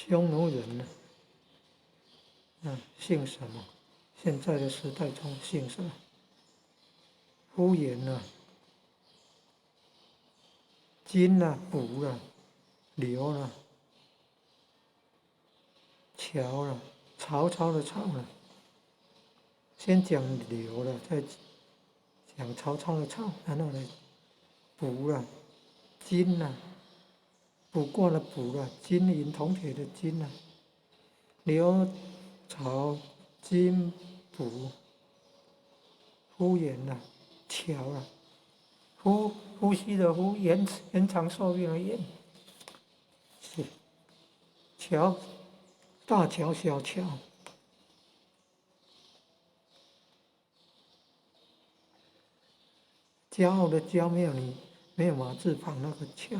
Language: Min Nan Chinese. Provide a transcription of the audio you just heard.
匈奴人呢？姓什麼？現在的時代中姓什麼？呼延啊，金啊，卜啊，劉啊，喬啊，曹操的曹啊。先講劉了，再講曹操的曹，然後呢，卜啊，金啊，卜卦的卜啊，金銀銅鐵的金啊，劉曹金卜，呼延啊，喬啊，呼呼吸的呼，延長壽命的延，是喬，大喬小喬。驕傲的驕沒有你沒有馬字旁那個喬。